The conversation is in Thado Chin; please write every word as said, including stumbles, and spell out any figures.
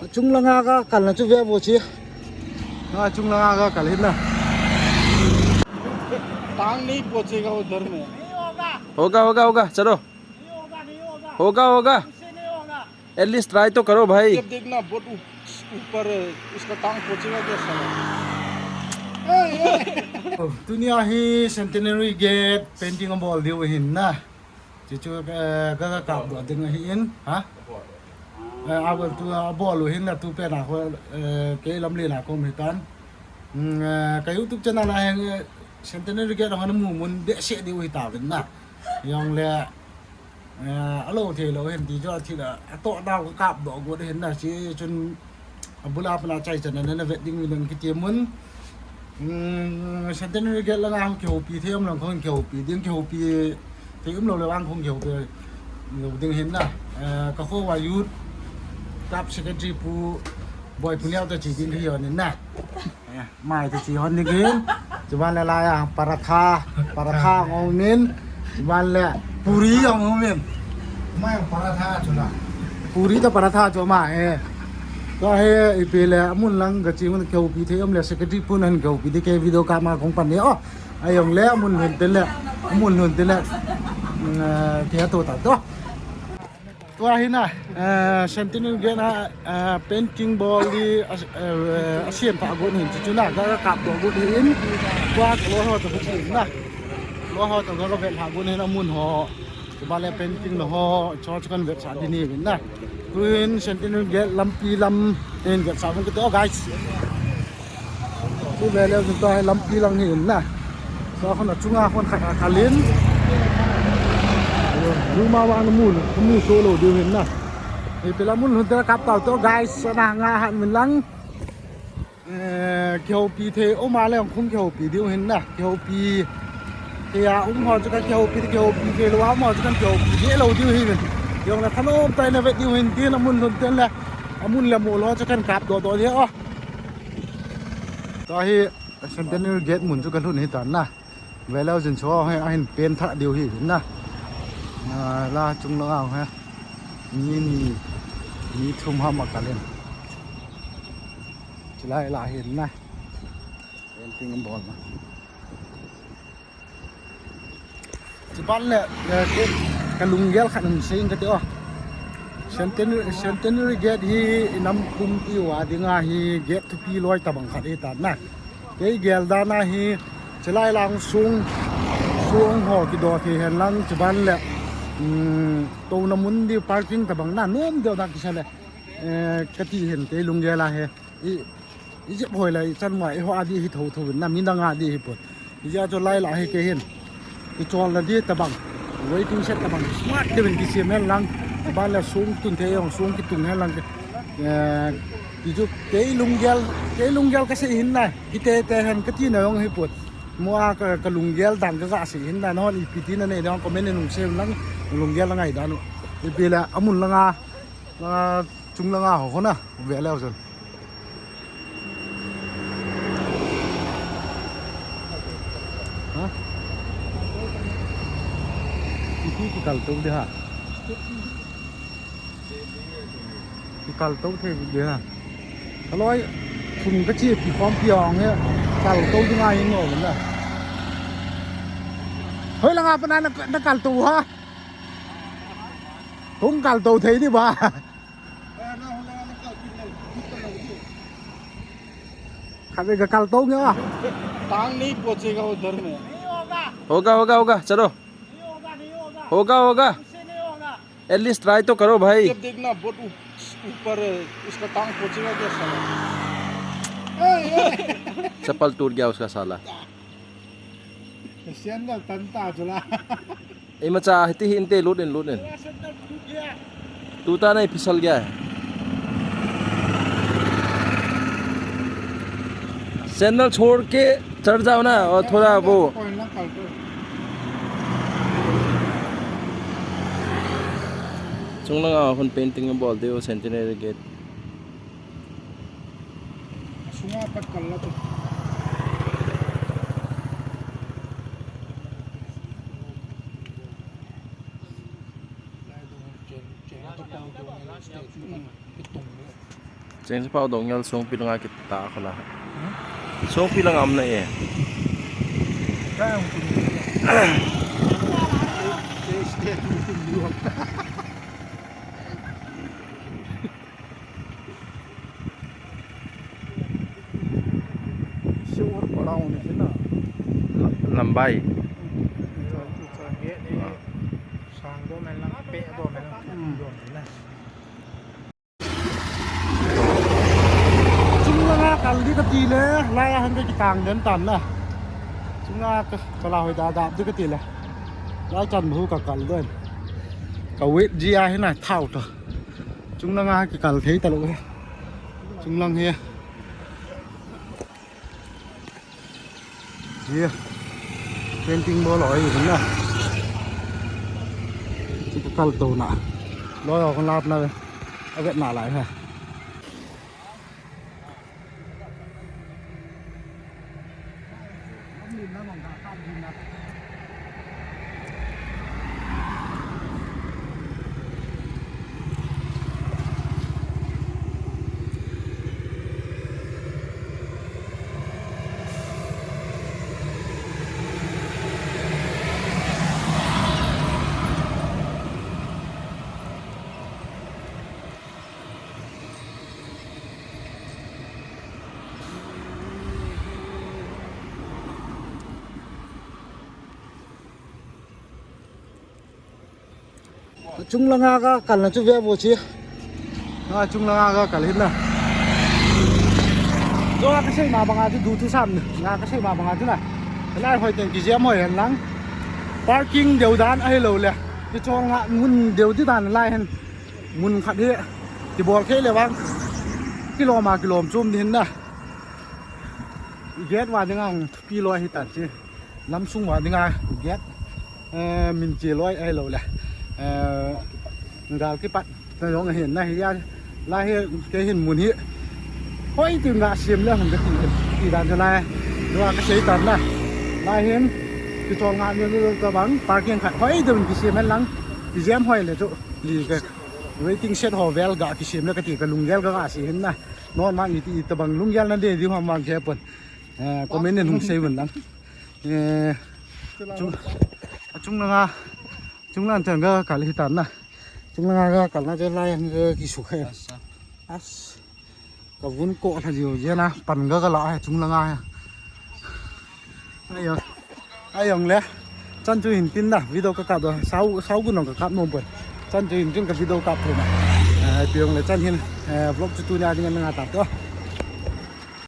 Chung langa ka kal na chu ve vo chi. Ha, chung langa ka kal hin na. टांग नहीं पहुंचेगा उधर में। होगा, होगा, होगा, चलो। होगा, होगा। At least try तो करो भाई। जब देखना बहुत ऊपर है, उसका टांग पहुंचेगा क्या साला। Tunia hi Centenary Gate painting abol diu ahin na. Chuchu ka ka kap doh ding ahin, ha? Abol tu abol u hin na, tu pen a ko, kei lamlen a ko um hitan. Ka YouTube channel a hin Centenary Gate hon mu mun behseh diu hitauvin na. Jong le, alou thei lou hin ti jo thil a, atoh dau ka kap doh got hin na, chuchun abul a pat a chai chan a na vet ding uvin kiti mun. Centenary Gate langa hung kihoupi thei um lang hung kihoupi ding, kihoupi thei um lou le vang hung kihoupi lou ding hin na. Ka kho a youth club secretary Pu Boi Pu Neo ta chi ding hi hon in na. Mai ta chi hon ding hin. Chuban le lai a paratha, paratha ngom in. Chuban le puri ngom in. Mai paratha chu la. Puri ta paratha chu ma he. Ka he ipi le amun lang ka chi mun kihoupi thei um le secretary Pu nan kihoupi ding, kei video ka ma kong pan ni o. Ajong le amun hun tin le, amun hun tin le. Kei to ta to. Tua hi na, Centenary Gate a painting bol di a siam pha got hin chu na, ka kap doh got hin. Tua ka loi ho to ka chi na. Loi ho to ka vet pha got hin amun ho. Chuban le painting na ho, chu chu kan vetsah ding ahi na. Tuhin Centenary Gate lampi lam in vetsah uvin kati o guys. Chu ve leu chun tua hi lampi lang hi in na. Tua khun a chunga khun khat a kal in. Luma vang na mu, mu so lou diu hin na. Ipi le mun hun te kap tau to guys, na nga han min lang. Kihoupi thei um a le hung kihoupi diu hin na. Kihoupi thei a um ho chu ka kihoupi, kihoupi thei lou a um ho chu kan kihoupi thei lou diu hin. Jong le thanom tah in na vet diu hin tin amun hun tin le. Amun le mol ho chu kan kap doh doh ding o. Tua hi Centenary Gate mun chu ka lhun hi tan na. Ve leu chun chu ho hi ahin paint thah diu hi na. La chung langa hi. Mi ni, mi thum ham a kal in. Chulai la hin na. Painting abol na. Chuban le, ka lunggel khat hung sei ing kati o. Centenary, Centenary Gate hi i nam pumpi uva dinga hi gate thupi loi tabang khat hi tan na. Kei gel dan a hi, chulai lang sung, sung ho kido thei hen lang, chuban le, touna mun di parking tabang na, nom deu dan kisa le, kati hin, kei lunggel a hi. I, i jep hoi le, i chan ma, i ho a di hi tho tho na, midang a di hi pon. Hijeh a chu lai la hi kei hin. Kicholna di tabang. Waiting shed tabang. Smart deu in kisem hen lang. Chuban le sung tun thei jong, sung kitung hen lang. Ti chu kei lunggel, kei lunggel ka sei hin na. Kite te hen kati na jong hi pon. Mo a ka, ka lunggel dan ka ga sei hin na. Nahon ipi ti na nei dan comment in hung sei lang. Lunggel la ngai dan u. Ipi le amun langa, langa chung langa ho ho na. Ve leu chun. Ha? Ipi kikal tou ding ha? Kikal tou thei ding ha? Ka loi, sum ka chi pi khom pi ong he. Kal tou ding ngai ngol na. Hoi langa pat na, na kal tou ha? Hung kal tou thei di ba? Khat ve ka kal tou nge a. टांग नहीं पहुंचेगा उधर में। होगा, होगा, होगा, चलो। होगा, होगा। At least try तो करो भाई। जब देखना बहुत ऊप-, ऊपर है, उसका टांग पहुंचेगा क्या साला। चप्पल टूट गया उसका साला। Sandal tan ta chu la. Imacha hiti hi inte lut in, lut in. तू तो नहीं फिसल गया है। सैंडल छोड़ के चढ़ जाओ ना और थोड़ा वो। Chung langa hung painting abol diu Centenary Gate. Sunga pat kal la tu. Cheng sa pau dong ngel songpi langa kita khala. Songpi langa am na e. Lambai. Chunglanga kal di kati le, lai a hang ka kitang den tan na. Chunglanga ka, ka la hoi da da di kati le. Lai chan bu ka kal den. Ka wet ji a hi na thau ta. Chunglanga kikal thei ta lo he. Chunglang he. Ye. Painting bol oi hin na. Chu ka kal to na. Loi ho kon lap na ve. A vet na lai ha. Chunglanga ka kal na chu ve vo chi. A, chunglanga ka kal hin na. Jo ka sei ma banga chu du thu sam na. Nga ka sei ma banga chu na. Lai hoi teng kijam hoi hen lang. Parking deu dan ahi lo le. Kichol nga mun deu di dan lai hen. Mun khat hi. Kibol thei le vang. Kilom a kilom chum di hin na. Gate va ding ang thupi loi hi tan chi. Lam sung va ding a gate. Eh, min chi loi ahi lo le. Eh, gal kipat. Na jong hin na hi ya. La hi ke hin mun hi. Hoi tu nga siam le hung ka ti. Ti dan chu lai. Lua ka sei tan na. Lai hin. Kichol nga ni lu ka bang. Parking khat. Hoi tu kisiam hen lang. Kijam hoi le chu. Li ka. Waiting shed ho vel ga kisiam le ka ti ka lunggel ga ga si hin na. Non ma iti tabang lunggel na de di hom vang khe pon. Eh, comment in hung sei vun lang. Eh, chung, chunglanga, chunglang chan ga kal hi tan na. Chunglanga ga kal na che lai ga kisu khe. As. Ka vun ko la jiu je na pan ga ga la hai chunglanga. Ayo. Ayong le. Chan chu hin tin na video ka kap do. Sau, sau gun ka kap nom pon. Chan chu hin tin ka video kap pon na. Eh, pi yong le chan hin, eh, vlog chu tunia ding nga ta to.